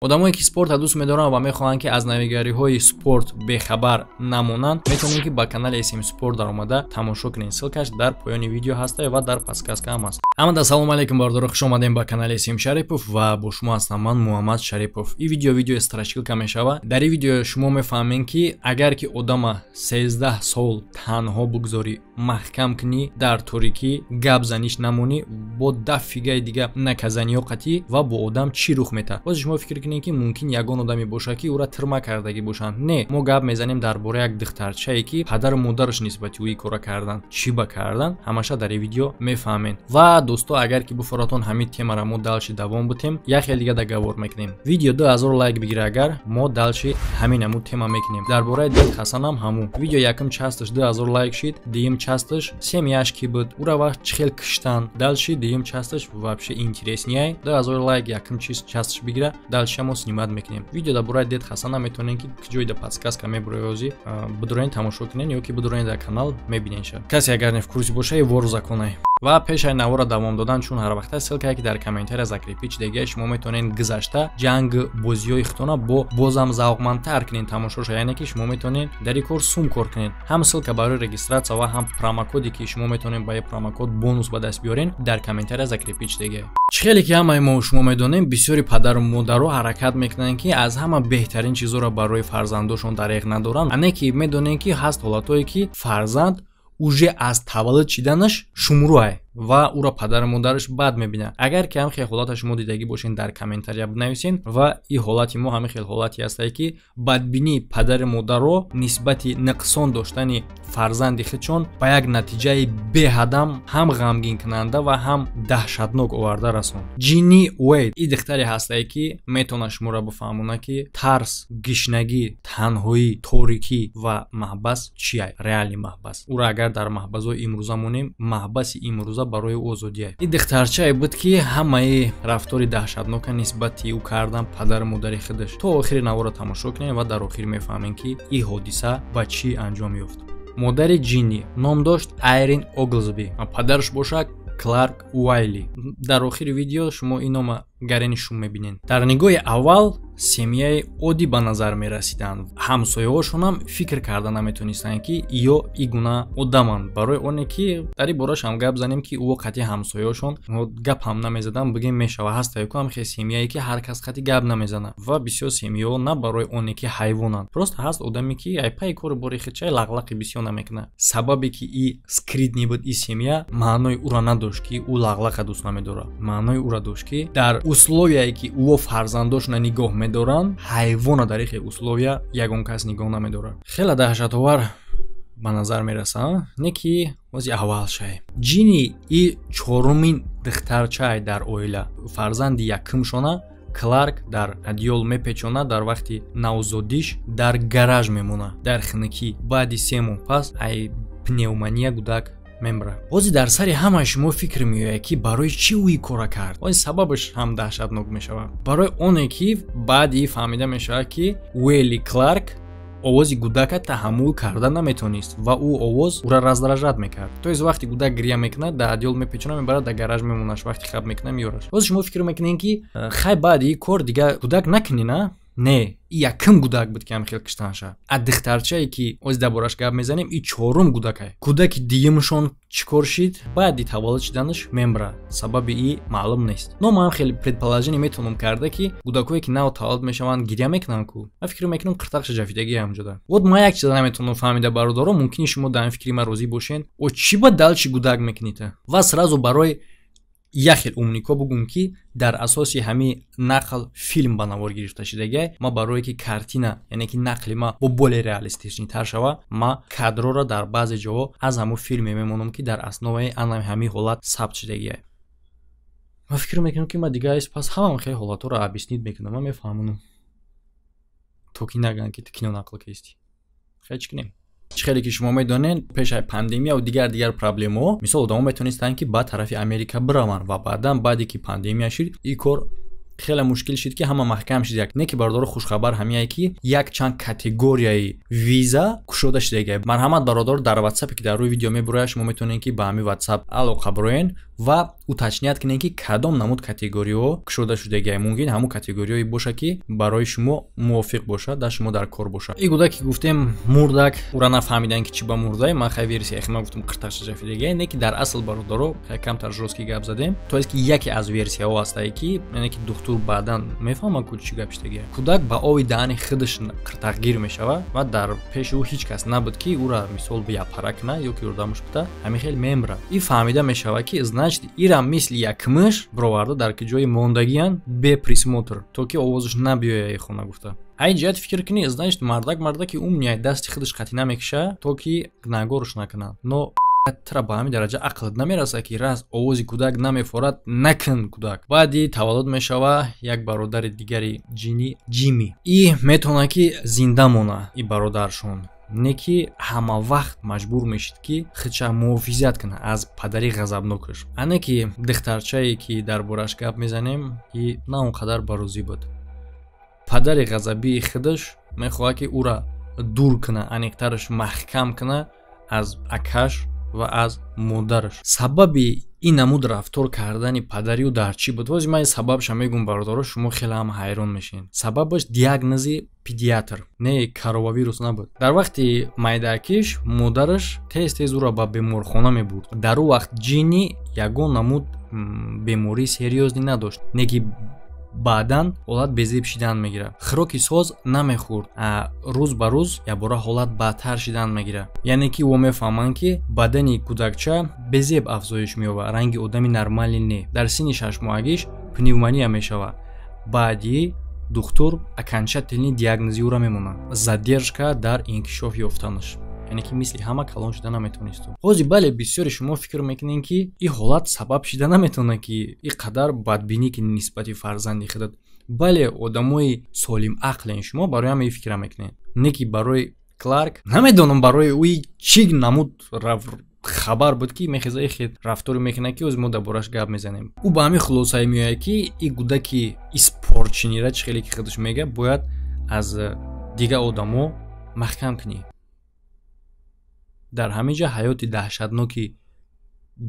Одамое, ки спортро дӯст медоранд ва мехоҳанд, ки аз навигариҳои спорт бехабар намонанд, метавонед, ки ба канали СМ Спорт даромада тамошо кунед. Ссылкаш дар поёни видео ҳаста ва дар подсказка ҳам аст. Ҳамада салому алейкум, бародаро, хуш омадем ба канали СМ Шарипов ва бо шумо ҳастам ман, Муҳаммад Шарипов. Ин видео видеои страшилка мешавад. Дар ин видео шумо мефаҳмед, ки агар ки одама 13 сол танҳо бигзорӣ, маҳкам кунӣ, дар торикӣ гап заниш намонӣ, бо даффигаи дига наказаниё қатъӣ ва бо одам чӣ рух метаҳад. Боз шумо фикр кунед, ки мумкин ягон одаме бошад, ки ӯра тирма кардагӣ бошанд. Не, мо гап мезанем дар бораи як духтарчае, ки падару модараш нисбати ӯ кора кардан, чӣ ба кардан, ҳамаша дар ин видео мефаҳмед. Ва дӯсто, агар ки буфоратон ҳамин темара мо дальше давом бутем, як хел дига договор мекунем. Видео 2000 лайк бигира агар, мо дальше ҳамин ҳамун тема мекунем. Дар бораи дед Хасанам ҳамун видео якум часташ 2000 лайк шид, дуюм часташ семьяш ки буд, ӯра вақт чӣ хел киштан. Дальше дуюм часташ вообще интереснее. 2000 лайк якум чиз часташ бигира, дальше мо снимать мекунем. Видео дар бораи дед Хасана метавонем, ки ҷойда подсказка мебуроёзи, бидуроен, тамошо кунен ё ки бидуроен, дар канал мебинен ша. Касе агар не в курсе боша, вор в законе. Ва пешаи навора давом додан, чун ҳар вақта ссылкае, ки дар комментария закрепить шудагия, шумо метавонед гузашта ҷанг бозиҳои худтона бо бозам завқмандтар кунед тамошоша, яъне ки шумо метавонед дар ин кор сум кор кунед. Ҳам ссылка барои регистрация ва ҳам промокоде, ки шумо метавонед ба ин промокод бонус ба даст биёрен, дар комментария закрепить шудагия. Чӣ хеле ки ҳамаи мо шумо медонем, бисёри падару модаро ҳаракат мекунанд, ки аз ҳама беҳтарин чизҳоро барои фарзандошон дареғ надоранд. Ане ки медонем, ки ҳаст ҳолатҳое, ки фарзанд уже аз таваллуд шиданаш шумрӯай ва ӯро падару модараш бад мебинад. Агар ки ҳам хел ҳолата шумо дидагӣ бошед, дар комментария бинависед. Ва ин ҳолати мо ҳамин хел ҳолате ҳастае, ки бадбинии падари модарро нисбати нуқсон доштани фарзанди худшон ба як натиҷаи беҳадам ҳам ғамгинкунанда ва ҳам даҳшатнок оварда расонд. Ҷинни Уэйд ин духтаре ҳастае, ки метавонад шуморо бифаҳмонад, ки тарс, гишнагӣ, танҳоӣ, торикӣ ва маҳбас чия, реальный маҳбас. Ӯро агар дар маҳбасҳои имрӯза монем, маҳбаси имрӯза барои ӯ озодия. Ин духтарчае буд, ки ҳамаи рафтори даҳшатнока нисбати ӯ кардан падару модари худаш. То охири наворо тамошо кунем ва дар охир мефаҳмем, ки ин ҳодиса ба чӣ анҷом ёфт. Модари Ҷинни ном дошт Айрин Оглсби, падараш бошад Кларк Уайли. Дар охири видео шумо ин нома гарени шум мебинед. Дар нигоҳи аввал семьяи оддӣ ба назар мерасиданд. Ҳамсояҳошонам фикр карда наметонистанд, ки ё и гуна одаманд, барои оне ки дар ин борашам гап занем, ки ӯ қатъи ҳамсояҳошон гап ҳам намезадан, бигем мешава. Ҳастаю ку ҳам хел семьяе, ки ҳар кас қатъи гап намезанад ва бисёр семьяҳо на барои оне ки ҳайвонанд, просто ҳаст одаме, ки ай пайи кору бори худчай лағлақи бисёр намекунад. Сабабе ки и скрытный буд и семья, маънои ӯро надошт, ки ӯ лағлақа дӯст намедорад. Маънои ӯро дошт, ки дар условияе, ки ӯо фарзандошона нигоҳ медоранд, ҳайвона дар ихе условия ягон кас нигоҳ намедорад. Хеле даҳшатовар ба назар мерасад, не ки ози аввал шай. Ҷини и чорумин духтарчай дар оила. Фарзанди якумшона Кларк дар одеял мепечонад, дар вақти навзодиш дар гараж мемонад дар хунукӣ. Баъди 3 моҳ пас ай пневмония гудак мемирад. Ҳозир дар сари ҳамаи шумо фикр меояд, ки барои чӣ ӯ ин кора кард. Ҳозир сабабаш ҳам даҳшатнок мешавад, барои оне ки баъди фаҳмида мешавад, ки Уэлли Кларк овози гудака таҳаммул карда наметонист ва ӯ овоз ӯра раздражать мекард. То есть вақте гудак гиря мекунад, дар одеял мепечонад, мебарад, дар гараж мемонаш, вақте хаб мекунад, меёраш. Ҳозир шумо фикр мекунед, ки хай, баъди ин кор дига гудак накунӣ, на? Не, и якум гудак буд, ки ҳам хел киштанша. А духтарчае, ки оз дар бораш гап мезанем, и чорум гудакай. Кӯдаки дуюмшон чӣ кор шид? Баъди таваллуд шиданаш мемра, сабаби и маълум нест. Но ман хеле предположение метавонам карда, ки кӯдакое, ки нав таваллуд мешаванд, гиря мекунанд ку, ман фикр мекунам, қиртақша ҷафидагӣ ҳамҷода. Вот ман як чиза наметавонам фаҳмида, бародаро, мумкини шумо дар ин фикри ман розӣ бошед. О чӣ ба дальше гудак мекунита? Ва сразу барои як хел умнико бугум, ки дар асоси ҳамин нақл филм ба навор гирифта шудагиай. Ма барое ки картина, яъне ки нақли ма бо более реалистичныйтар шава, ма кадрора дар баъзе ҷоҳо аз ҳамун филме мемонам, ки дар основаи ана ҳамин ҳолат сабт шудагиай. Ман фикр мекунам, ки ман дига пас ҳамам хеле ҳолатҳоро объяснить мекунам, ман мефаҳмонам, то ки нагӯянд, ки ту кино нақл кистӣ. Хеле чӣ кунем? Чӣ хеле ки шумо медонед, пешаи пандемия ва дигар дигар проблемаҳо, мисол, одамо метавонистанд, ки ба тарафи Америка бираванд ва баъдан, баъде ки пандемия шид, ин кор хеле мушкил шид, ки ҳама маҳкам шид. Як не ки, бародаро, хушхабар ҳамияе, ки як чанд категорияи виза кушода шудагия. Марҳамат, бародаро, дар ватсапе, ки дар рӯи видео мебурояд, шумо метавонед, ки ба ҳамин ватсап алоқа бироен ва Уточнять кунем, ки кадом намуд категориҳо кушода шудагиай. Мумкин ҳамун категориҳое боша, ки барои шумо мувофиқ бошад, дар шумо дар кор бошад. И гуда ки гуфтем, мурдак, ура нафаҳмидан, ки чӣ ба мурдай. Ман хай версия хима гуфтам, қиртақша ҷафидагиай, не ки дар асл, бародаро, хай камтар жёсткий гап задем. То есть ки яке аз версияҳо ҳастае, ки яъне ки духтур баъдан мефаҳмад, ку чӣ гап шудагиай. Кӯдак ба ови даҳани худаш қиртақгир мешавад ва дар пеши ӯ ҳеҷ кас набуд, ки ӯра мисол япара куна ё ки ёрдамаш бита, ҳамин хел мемрад. И фаҳмида мешавад, ки значит, ира мисли якмиш бироварда дар ки ҷои мондагиян, бе присмотр, то ки овозаш набиёя и хона гуфта. Ай ҷиҳат фикр кунӣ, значит, мардак мардаки умный, дасти худаш қатъи намекиша, то ки гунаҳгорш накунад. Но тра ба ҳамин дараҷа ақлат намерасад, ки раз овози кӯдак намефорад, накун. Кӯдак баъди таваллуд мешава, як бародари дигари Ҷини, Ҷими, и метавонад, ки зинда мона. И бародаршон не ки ҳама вақт маҷбур мешид, ки худша муҳофизат кунад аз падари ғазабнокаш. Ане ки духтарчае, ки дар бораш гап мезанем, и на он қадар барозӣ буд. Падари ғазабии худаш мехоҳад, ки ӯра дур кунад, аниқтараш маҳкам кунад аз акаш ва аз модараш. Сабаби ин намуд рафтор кардани падари ӯ дар чӣ буд? Вози ман сабабша мегӯм, бародаро, шумо хеле ҳам ҳайрон мешед. Сабабаш диагнози педиатр не, коронавирус набуд. Дар вақти майдакиш модараш тез тез ӯро ба беморхона мебурд. Дар ӯ вақт Ҷини ягон намуд бемории серьёзный надошт, не ки баъдан ҳолат безеб шидан мегирад. Хӯроки соз намехӯрд, рӯз ба рӯз якбора ҳолат бадтар шидан мегирад. Яъне ки во мефаҳманд, ки бадани кӯдакча безеб афзоиш меёбад, ранги одами нормалӣ не. Дар синни 6-моҳагиш пневмония мешавад. Баъди духтур окончательный диагнози ӯра мемонад: задержка дар инкишоф ёфтанаш, яъне ки мисли ҳама калон шида наметавонисту. Ҳозир бале, бисёре шумо фикр мекунед, ки ин ҳолат сабаб шида наметавонад, ки ин қадар бадбинӣ ки нисбати фарзанди худат. Бале, одамои солимақлен шумо, барои ҳама ин фикра мекунед. Не ки барои Кларк намедонам, барои ӯ чӣ намуд хабар буд, ки мехеза ихе рафторе мекунад, ки оз мо дар бораш гап мезанем. Ӯ ба ҳамин хулосае меояд, ки ин гудаки испорченный ра, чӣ хеле ки худаш мега, бояд аз дигар одамо маҳкам кунӣ. Дар ҳамин ҷо ҳаёти даҳшатноки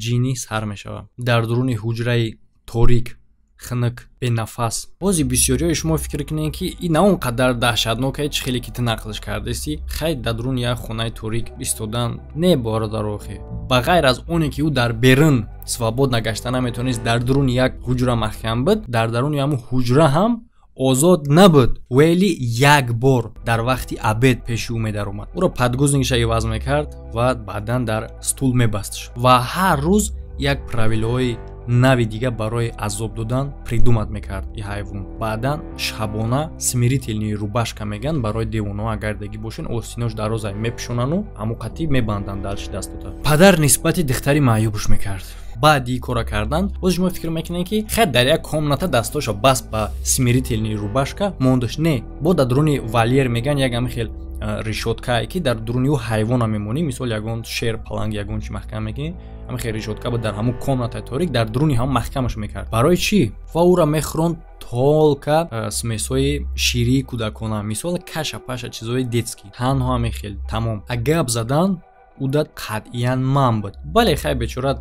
Ҷинӣ сар мешавад, дар дуруни ҳуҷраи торик, хунук, бенафас. Бози бисёриҳои шумо фикр кунед, ки ин на он қадар даҳшатнокае, чӣ хеле ки ту нақлш кардасӣ. Хай, дар дуруни як хонаи торик истодан не, бародарохе. Ба ғайр аз оне ки ӯ дар берун свободно гашта наметавонист, дар дуруни як ҳуҷра маҳкам буд, дар даруни ҳамун ҳуҷра ҳам озод набуд. Вели як бор дар вақти обед пеши ӯ медаромад, ӯро подгузник ша иваз мекард ва баъдан дар стул мебастш ва ҳар рӯз як правила ҳои нави дига барои азоб додан придумать мекард и ҳайвон. Баъдан шабона смирительный рубашка меган, барои девонаҳо, агар дагӣ бошен, остинош дароза мепӯшонану ҳамун қатӣ мебанданд дарши дастота. Падар нисбати духтари маъюбш мекард. Баъди ин кора кардан, боз шумо фикр мекунед, ки хай, дар як комната дастоша баст, ба смирительный рубашка мондаш. Не, бо дар дуруни вольер меган, як ҳами хел решётка е, ки дар дуруни ӯ ҳайвона мемонӣ, мисол ягон шер, паланг, ягон чи маҳкам мекунӣ, ҳами хел решётка ба дар ҳамун комнатаи торик, дар дуруни ҳам маҳкамаш мекард. Барои чӣ? Ва ӯра мехӯронд только смесь ҳои ширии кӯдакона, мисол каша паша, чизҳои детский, танҳо ҳамин хел, тамом. А гап задан ӯда қатъиян манъ буд. Бале, хай, бечора,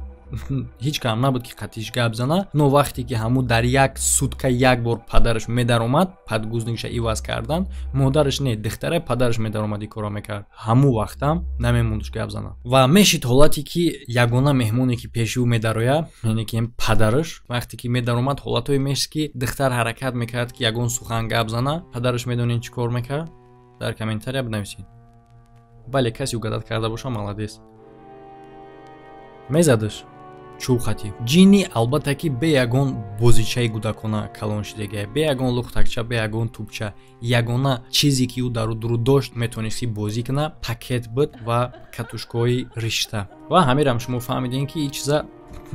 ҳеҷ кам набуд, ки қатъиш гап зана. Но вақте ки ҳамун дар як сутка як бор падараш медаромад, подгузник ша иваз кардан, модараш не, духтараи падараш медаромад, ин корро мекард, ҳамун вақтам намемондаш гап зана. Ва мешид ҳолате, ки ягона меҳмоне, ки пеши ӯ медарояд, яъне ки падараш вақте ки медаромад, ҳолатҳое мешид, ки духтар ҳаракат мекард, ки ягон сухан гап зана, падараш медонед чӣ кор мекард? Дар комментария бинависед. Бале, касе угадать карда боша, молодец. Мезадаш чӯбхатӣ. Ҷинни, албатта, ки бе ягон бозичаи кӯдакона калон шидагия, бе ягон лухтакча, бе ягон тӯбча. Ягона чизе, ки ӯ дар дуру дошт, метавонист ки бозӣ куна, пакет буд ва катушка ҳои ришта. Ва ҳамирам шумо фаҳмидем, ки ин чиза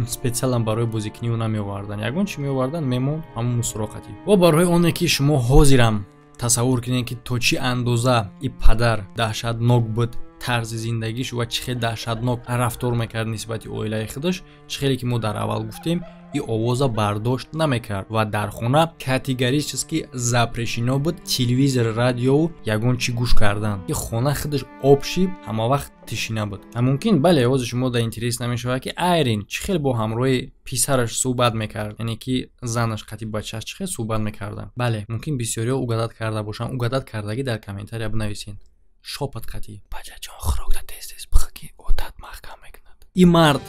специально барои бозикунӣ ӯ намеоварданд, ягон чӣ меоварданд, мемонд ҳамун мусроқатӣ. Ва барои оне ки шумо ҳозирам тасаввур кунед, ки то чӣ андоза и падар даҳшатнок буд. Тарзи зиндагиш ва чӣ хел даҳшатнок рафтор мекард нисбати оилаи худаш, чӣ хеле ки мо дар аввал гуфтем, и овоза бардошт намекард ва дар хона категорически запрещено буд телевизор, радиову ягон чӣ гӯш кардан. И хона худаш обши ҳама вақт тишина буд. Мумкин, бале, овози шумо да интерес намешавад, ки Айрин чӣ хел бо ҳамроҳи писараш суҳбат мекард, яъне ки занаш қати бачааш чӣ хел суҳбат мекарданд. Бале, мумкин бисёриҳо угадать карда бошанд. Угадать кардагӣ дар комментария бинависед. Шопат қати бачаҷон, хӯрокда тез тез бихӯ, ки одат маҳкам мекунад. Ин мард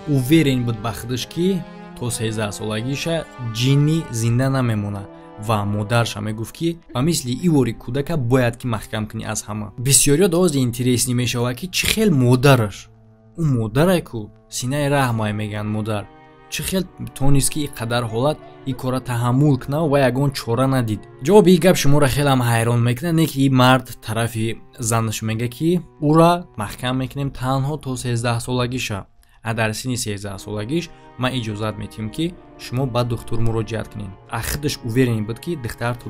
уверен буд ба худаш, ки то 13-солагиша Ҷинни зинда намемонад, ва модарша мегуфт, ки ба мисли ивори кӯдака бояд ки маҳкам кунӣ аз ҳама. Бисёриё дози интересный мешавад, ки чӣ хел модараш, ӯ модарай ку, синаи раҳмай мегӯянд модар, чӣ хел тонист, ки ин қадар ҳолат ин кора таҳаммул кунад ва ягон чора надид. Ҷавоби ин гап шуморо хелам ҳайрон мекунад, не ки ин мард тарафи занаш мега, ки ӯра маҳкам мекунем танҳо то 13-солагиша, а дар синни 13-солагиш ман иҷозат метиҳам, ки шумо ба духтур муроҷиат кунед. А худаш уверен буд, ки духтар то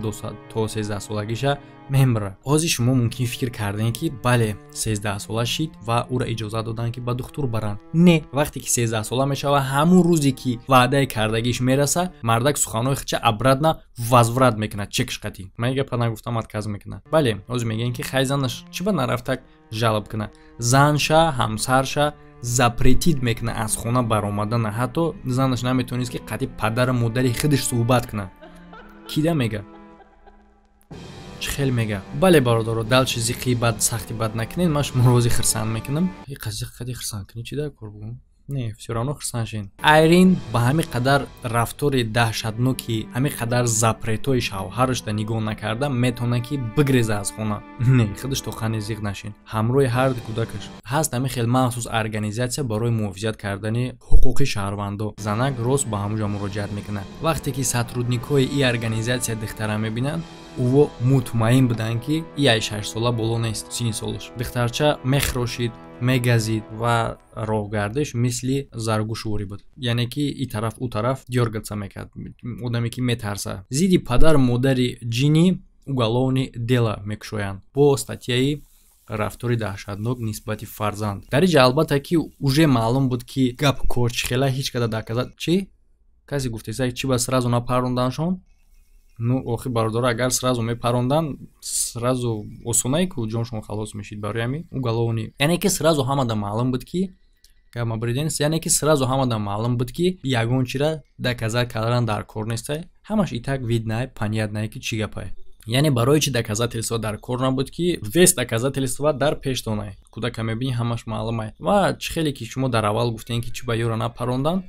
13-солагиша мемира. Ҳозир шумо мумкин фикр кардем, ки бале, 13-сола шид ва ӯро иҷозат доданд, ки ба духтур баранд. Не, вақте ки 13-сола мешавад, ҳамун рӯзе ки ваъдаи кардагиш мераса, мардак суханҳои худша обратно возврат мекунад. Чекш қатӣ ман гапа нагуфтам, отказ мекунад. Бале, ҳозир мегӯем, ки хай, занаш чӣ ба нарафтак жалоб кунад? Занша, ҳамсарша запретить мекунад аз хона баромадана. Ҳатто занаш наметавонист, ки қатъи падару модари худаш суҳбат кунад. Кида мега, чӣ хел мега? Бале, бародаро, дальше зиқи бад, сахти бад накунед, ман шуморо рози хирсанд мекунам. Қати хирсанд кунӣ чӣ дар кор бугум? Не, всё равно хирсанд шин. Айрин ба ҳамин қадар рафтори даҳшатноки, ҳамин қадар запретҳои шавҳарашда нигоҳ накарда, метавонад, ки бигреза аз хона. Не, худаш тоқани зиқ нашин, ҳамроҳи ҳарду кӯдакаш ҳаст. Ҳамин хел махсус организатсия барои муҳофизат кардани ҳуқуқи шаҳрвандо. Занак рост ба ҳамуҷа муроҷиат мекунад. Вақте ки сотрудникҳои и организатсия духтара мебинанд, ӯво мутмаин буданд, ки и ай 6-сола боло нест синни солаш. Духтарча мехирошид, мегазид ва роҳгардиш мисли заргӯшворӣ буд, яъне ки и тараф, ӯ тараф дёргаться мекард, одаме ки метарса. Зидди падару модари Ҷини уголовный дело мекушоянд бо статьяи рафтори даҳшатнок нисбати фарзанд. Дар инҷа, албатта, ки уже маълум буд, ки гап кор чӣ хела. Ҳеҷ када доказать чӣ касе гуфтеса, чӣ ба сразу напаронданшон? Ну охи, бародаро, агар сразу мепарондан, сразу осонае ку ҷоншон халос мешид. Барои ҳамин уголовный, яъне ки сразу ҳамада маълум буд, ки гап мабриденс, яъне ки сразу ҳамада маълум буд, ки ягон чира доказать кардан дар кор нестай. Ҳамаш и так видно, понятно, ки чӣ гапае. Яъне барои чи доказательство дар кор набуд, ки весь доказательство дар пештонай, кӯдака мебинӣ, ҳамаш маълумай. Ва чӣ хеле ки шумо дар аввал гуфтем, ки чӣ ба ёра напарондан?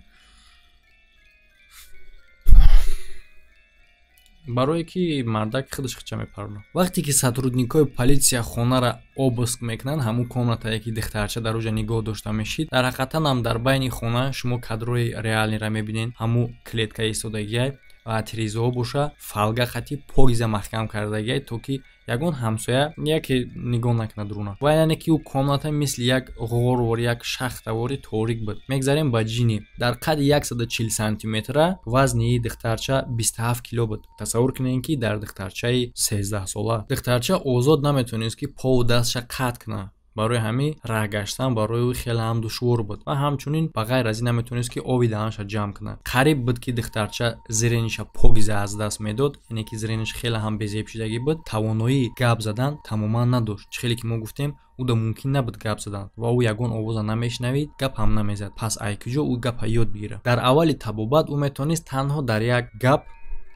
Барое ки мардак худаш хича мепаронад. Вақте ки сотрудникҳои полиция хонара обыск мекунанд, ҳамун комнатае ки духтарча дар оҷа нигоҳ дошта мешид, дар ҳақиқатан ҳам дар байни хона шумо кадрои реальныйра мебинед. Ҳамун клеткаи истодагиай ва тирезаҳо боша, фолга хати покиза маҳкам кардагиай, то ки ягон ҳамсоя яке нигоҳ накунад руна. Ва яъне ки ӯ комната мисли як ғорвор, як шахтавори торик буд. Мегзарем ба Ҷини. Дар қадди 140 сантиметра, вазни духтарча 27 кило буд. Тасаввур кунед, ки дар духтарчаи 13-сола, духтарча озод наметавонист, ки пову дастша қатъ кунад. Барои ҳамин раҳ гаштан барои ӯ хеле ҳам душвор буд ва ҳамчунин ба ғайр аз ин наметавонист, ки оби даҳанша ҷамъ кунад. Қариб буд, ки духтарча зрениша покиза аз даст медод, яъне ки зрениш хеле ҳам безебшидагӣ буд. Тавоноии гап задан тамоман надошт. Чӣ хеле ки мо гуфтем, ӯда мумкин набуд гап задан ва ӯ ягон овоза намешнавид, гап ҳам намезад. Пас ай куҷо ӯ гапа ёд бигирад? Дар аввали табобат ӯ метавонист танҳо дар як гап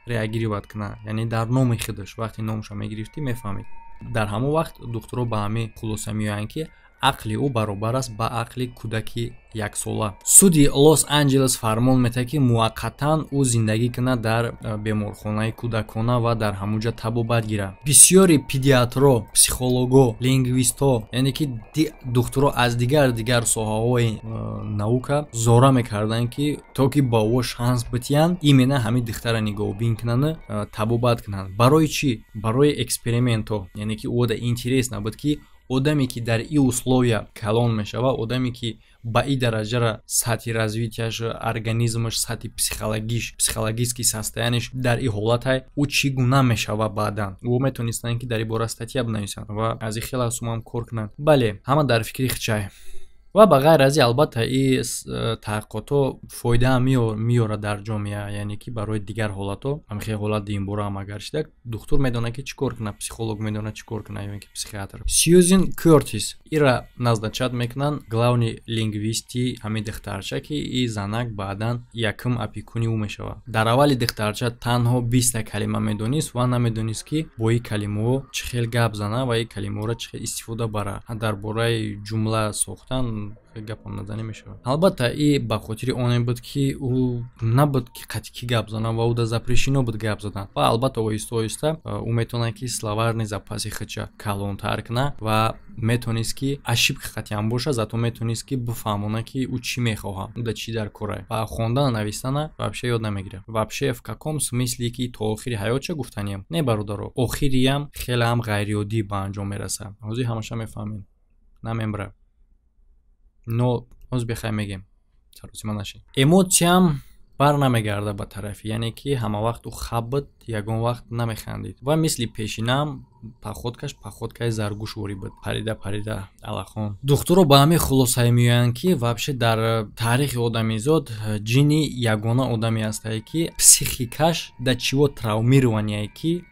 реагировать кунад, яъне дар номи худаш. Вақте номаша мегирифтӣ, мефаҳмид. Дар ҳамон вақт духтуро ба ҳамин хулоса меоянд, ки ақли ӯ баробар аст ба ақли кӯдаки яксола. Суди Лос Анҷелес фармон метаҳад, ки муваққатан ӯ зиндагӣ кунад дар беморхонаи кӯдакона ва дар ҳамунҷа табобат гирад. Бисёри педиатро, психолого, лингвистҳо, яъне ки духтуро аз дигар дигар соҳаҳои наука зора мекарданд, ки то ки ба ӯ шанс битиҳанд, именно ҳамин духтара нигоҳубин кунанд, табобат кунанд. Барои чӣ? Барои экспериментҳо, яъне ки ӯда интерес набуд, ки Одаме ки дар и условия калон мешава, одаме ки ба и дараҷара сатҳи развитияш, организмаш, сатҳи психологиш, психологический состояниеш дар и ҳолатай, ӯ чӣ гуна мешава баъдан? Ӯ метонистанд, ки дар ин бора статья бинависанд ва аз ин хеле сумам кор кунанд. Бале, ҳама дар фикри хичай. Ва ба ғайр аз ин, албатта, и таҳқиқотҳо фоидаам меорад дар ҷомеа, яъне ки барои дигар ҳолатҳо. Ҳамихел ҳолат динбора ҳам агар шида, духтур медонад, ки чӣ кор кунад, психолог медонад, чӣ кор кунад, ё ин ки психиатр. Сьюзен Кёртис, ира назначать мекунанд главный лингвисти ҳамин духтарча, ки и занак баъдан якум опекуни ӯ мешавад. Дар аввали духтарча танҳо 20-та калима медонист ва намедонист, ки бо ин калимаҳо чӣ хел гап зана ва ин калимаҳоро чӣ хел истифода бара. Дар бораи ҷумла сохтан гапам назанӣ мешавад. Албатта, и ба хотири оне буд, ки ӯ набуд, ки қатъи ки гап занад, ва ӯ да запрещено буд гап задан. Ва албатта, оҳиста оҳиста ӯ метавонад, ки словарный запаси худша калонтар кунад ва метавонист, ки ошибка қатъиан боша, зато метавонист, ки бифаҳмонад, ки ӯ чӣ мехоҳад, ӯ да чӣ дар корае. Ва хондана, навистана вообще ёд намегирад. Вообще в каком смысле, ки то охири ҳаётша гуфтаниям? Не, бародаро, охириям хеле ҳам ғайриоддӣ ба анҷом мерасад. Ҳозир ҳамаша мефаҳмем, намембра, но ҳоз бехай мегем, саросима нашед. Эмоциям бар намегарда ба тарафи, яъне ки ҳама вақт ӯ хаб буд, ягон вақт намехандид ва мисли пешинаам походкаш походкаи заргӯшворӣ буд, парида парида алахон. Духтуро ба ҳамин хулосае меоянд, ки вообще дар таърихи одамизод Ҷини ягона одаме ҳастае, ки психикаш да чиво травмирование, ки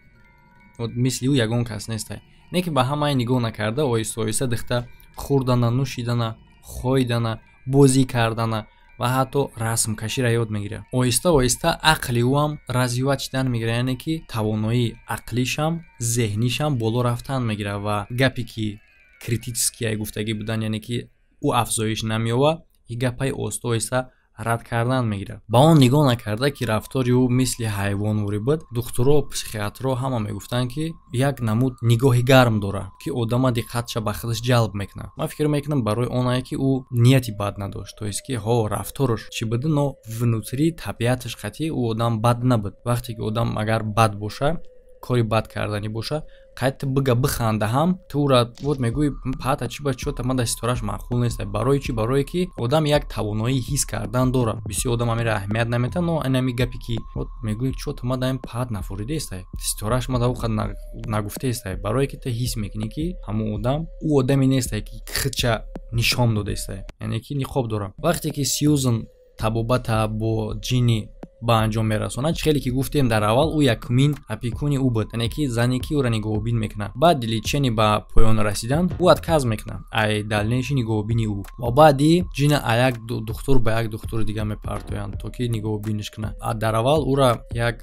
мисли ӯ ягон кас нестае. Не ки ба ҳамаи нигоҳ накарда, оҳиста оҳиста дихта хӯрдана, нӯшидана, хоидана, бозӣ кардана ва ҳатто расмкаширо ёд мегирад. Оҳиста оҳиста ақли ӯам развивать шидан мегирад, яъне ки тавоноии ақлишам, зеҳнишам боло рафтан мегирад. Ва гапе ки критические гуфтагӣ будан, яъне ки ӯ афзоиш намеёбад, и гапаи оҳиста оҳиста рад кардан мегирад. Ба он нигоҳ накарда, ки рафтори ӯ мисли ҳайвонворӣ буд, духтуро, психиатрро ҳама мегуфтанд, ки як намуд нигоҳи гарм дорад, ки одама диққатша ба худаш ҷалб мекунад. Ман фикр мекунам, барои онае, ки ӯ нияти бад надошт, то есть ки ҳо, рафтораш чӣ буд, но внутри табиаташ қатъӣ ӯ одам бад набуд. Вақте ки одам агар бад боша, кори бад карданӣ боша, қайд ту бига биханда ҳам, ту ӯра вот мегӯӣ: пата чӣ ба чота ман да ситораш маъқул нест. Барои чӣ? Барое ки одам як тавоноии ҳис кардан дорад. Бисёр одам амира аҳамият наметиҳад, но инами гапе ки вот мегӯӣ: чота ман да ин паат нафоридаестай, ситораш ма да ӯ нагуфтаестай. Барое ки ту ҳис мекунӣ, ки ҳамон одам ӯ одаме нестай, ки худша нишон додаестай, яъне ки ниқоб дорад. Вақте ки Сьюзен табобата бо Ҷини ба анҷом мерасонад, хеле ки гуфтем дар аввал, ӯ якумин опекуни ӯ буд, яъне ки зане, ки ӯра нигоҳубин мекунад. Баъди лечение ба поён расидан, ӯ отказ мекунад ай дальнейший нигоҳубини ӯ ва баъди Ҷина а як духтур ба як духтури дига мепартоянд, то ки нигоҳубиниш кунад. Дар аввал ӯра як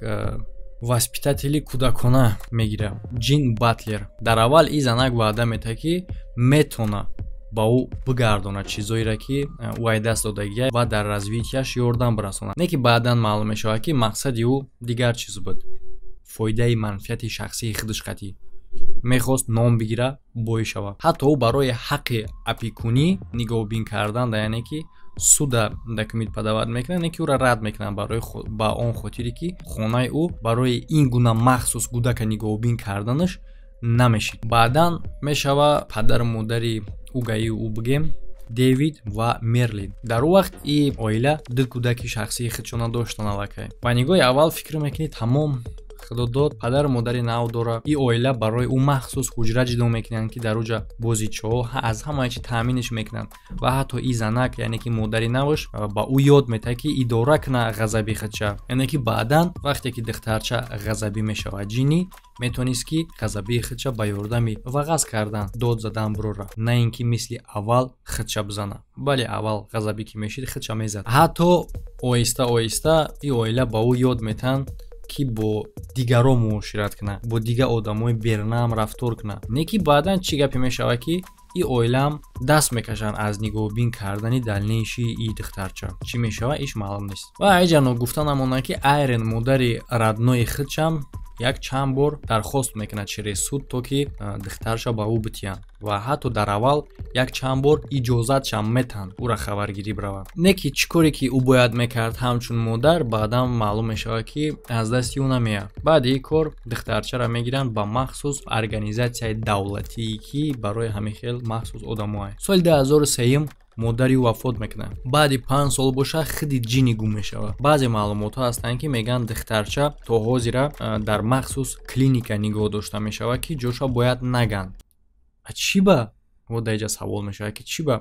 воспитатели кӯдакона мегирад, Ҷин Батлер. Дар аввал и занак ваъда метаҳад, ки метавона ба ӯ бигардонад чизоеро, ки ӯ ай даст додагия, ва дар развитияш ёрдам бирасонад. Не ки баъдан маълум мешавад, ки мақсади ӯ дигар чиз буд: фоидаи манфиати шахсии худаш қатъӣ мехост ном бигира, боӣ шавад. Ҳатто ӯ барои ҳаққи опекунӣ, нигоҳубин кардан, яъне ки суда документ подавать мекунад, не ки ӯра рад мекунанд барои ба он хотире, ки хонаи ӯ барои ин гуна махсус кӯдака нигоҳубин карданаш намешид. Баъдан мешава падару модари угаи ӯ, бигем, Дэвид ва Мерлин. Дар он вақт и оила ду кӯдаки шахсии худшона доштанд аллакай. Ба нигоҳи аввал фикр мекунӣ: тамом, худо дод, падару модари нав дорад. И оила барои ӯ махсус ҳуҷра ҷудо мекунанд, ки дар уҷа бозичаҳо, аз ҳамаи чи таъминаш мекунанд. Ва ҳатто и занак, яъне ки модари наваш, ба ӯ ёд метаҳад, ки идора кунад ғазаби худша, яъне ки баъдан вақте ки духтарча ғазабӣ мешавад, Ҷинӣ метавонист, ки ғазабии худша ба ёрдами вағаз кардан, дод задан бурора, на ин ки мисли аввал худша бизанад. Бале, аввал ғазабӣ ки мешид, худша мезад. Ҳатто оҳиста оҳиста и оила ба ӯ ёд метаҳанд, ки бо дигарон муошират кунад, бо дигар одамои бернаам рафтор кунад. Не ки баъдан чӣ гапе мешавад, ки и оилаам даст мекашанд аз нигоҳубин кардани дальнейший и духтарча. Чӣ мешавад, иш маълум нест. Ва айҷано гуфта намонад, ки Айрен модари роднои худшам. Як чанд бор дархост мекунад через суд, то ки духтарша ба ӯ битиҳанд, ва ҳатто дар аввал як чанд бор иҷозатшам метаҳанд ӯра хабаргирӣ биравад. Не ки чӣ коре ки ӯ бояд мекард ҳамчун модар, баъдан маълум мешавад, ки аз дасти ӯ намеяд. Баъди ин кор духтарчаро мегиранд ба махсус организатсияи давлатие, ки барои ҳамин хел махсус одамоа. Соли 2003 модари ӯ вафот мекунад. Баъди 5 сол боша, худи Ҷини гум мешавад. Баъзе маълумотҳо ҳастанд, ки мегӯянд, духтарча то ҳозира дар махсус клиника нигоҳ дошта мешавад, ки ҷоша бояд наганд. А чӣ ба во дар инҷа савол мешавад, ки чӣ ба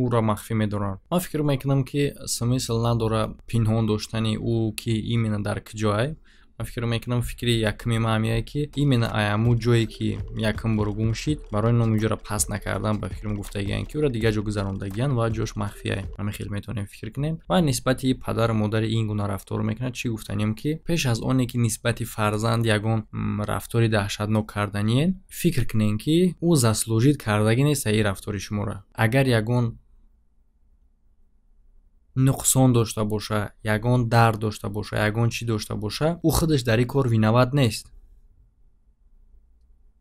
ӯро махфӣ медоранд? Ман фикр мекунам, ки смысл надорад пинҳон доштани ӯ, ки именно дар куҷоай. Ман фикр мекунам, фикри якуми ман ҳамияе, ки именно аяму ҷое ки якум бор гум шид, барои номи ҷоро паст накардан, ба фикрам, гуфтагиян, ки ӯро дигар ҷо гузарондагиян ва ҷош махфияй. Ҳамин хел метавонем фикр кунем. Ва нисбати падару модари ин гуна рафтор мекунад, чӣ гуфтанем, ки пеш аз оне ки нисбати фарзанд ягон рафтори даҳшатнок карданиен, фикр кунем, ки ӯ заслужить кардагӣ нест ин рафтори шуморо. Агар ягон нуқсон дошта боша, ягон дард дошта боша, ягон чӣ дошта боша, ӯ худаш дар ин кор виноват нест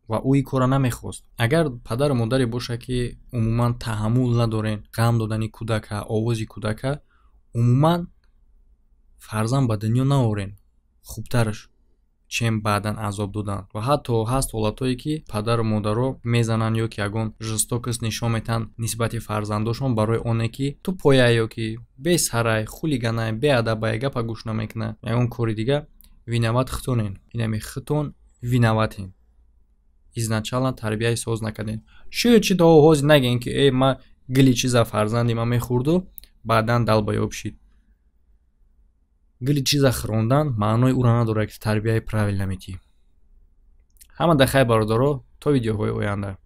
ва ӯ ин корро намехост. Агар падару модаре боша, ки умуман таҳаммул надорен ғам додани кӯдака, овози кӯдака, умуман фарзанд ба дунё наорен хубтараш, чем баъдан азоб додан. Ва ҳатто ҳаст ҳолатҳое, ки падару модаро мезананд ё ки ягон жестокость нишон метаҳанд нисбати фарзандошон, барои оне ки тупой ай ё ки бесарай, хулиган ай, беадабай, гапа гӯш намекунад, ягон кори дига. Виноват худтонен, инами худтон виноват ен. Изначально тарбияи соз накардем. Шояд чи то ҳозир нагӯем, ки э, ма гили чиза фарзанди ман мехӯрду баъдан долбоёб шид. Гили чиза хӯрондан маънои ӯро надорад, ки тарбияи правильно метиҳӣ. Ҳама дахай, бародаро, то видеоҳои оянда.